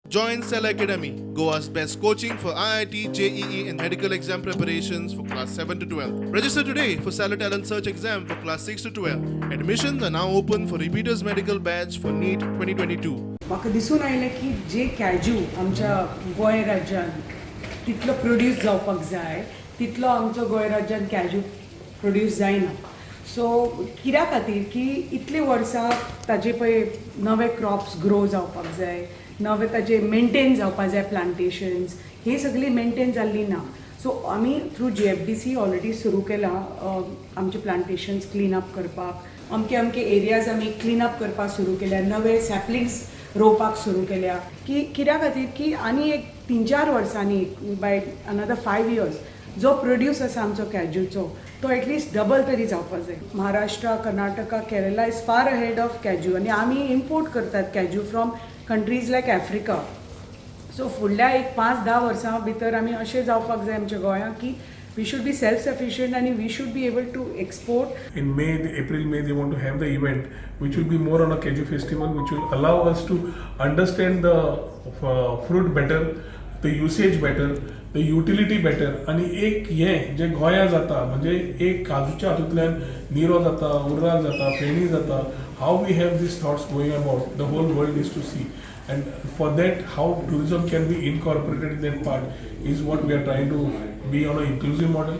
Join Cell Academy, Goa's best coaching for IIT, JEE, and medical exam preparations for class 7 to 12. Register today for Stellar Talent Search exam for class 6 to 12. Admissions are now open for repeaters medical batch for NEET 2022. म्हाका दिसून आयलें की जे cashew आमच्या गोंय राज्यांत तितलो produce जावपाक जाय, तितलो आमचो गोंय राज्यांत कॅज्यू प्रोड्यूस जायना. सो कित्या खातीर की इतलीं वर्सां ताजे पळय नवे क्रॉप्स ग्रो जावपाक जाय, नवे ताजे मेंटेन जावपाक जाय, प्लांटेशन्स ही सगळी मेंटेन जाल्ली ना. सो आमी थ्रू जीएफडीसी ऑलरेडी सुरू केलां आमचे प्लांटेशन्स क्लीन अप करपाक. अमके अमके एरियाज आमी क्लीन अप करपाक सुरू केल्या, नवे सॅपलिंग्स रोवपाक सुरू केल्या, की कित्या खातीर की आनी एक 3-4 वर्सांनी, बाय अनदर 5 इयर्स, जो प्रोड्यूस आसा आमचो कॅज्यूचो तो एटलिस्ट डबल तरी जावपाक जाय. Maharashtra, Karnataka, Kerala is far ahead of cashew आनी आमी इम्पोर्ट करतात cashew from countries like Africa. So फुडल्या एक 5-10 वर्सां भितर आमी अशें जावपाक जाय आमच्या गोंयांत की we should be self sufficient आनी we should be able to export. In May, April, May, they want to have the event, which will be more on a Cashew festival, which will allow us to understand the fruit better, the usage better, the utility better. आणि एक हे जे गोंया जाता, म्हणजे एक काजूच्या हातूंतल्यान निरो जाता, उर्राक जाता, फेणी जाता, how we have these thoughts going about, the whole world is to see, and for that, how tourism can be incorporated in that part is what we are trying to be on a inclusive model.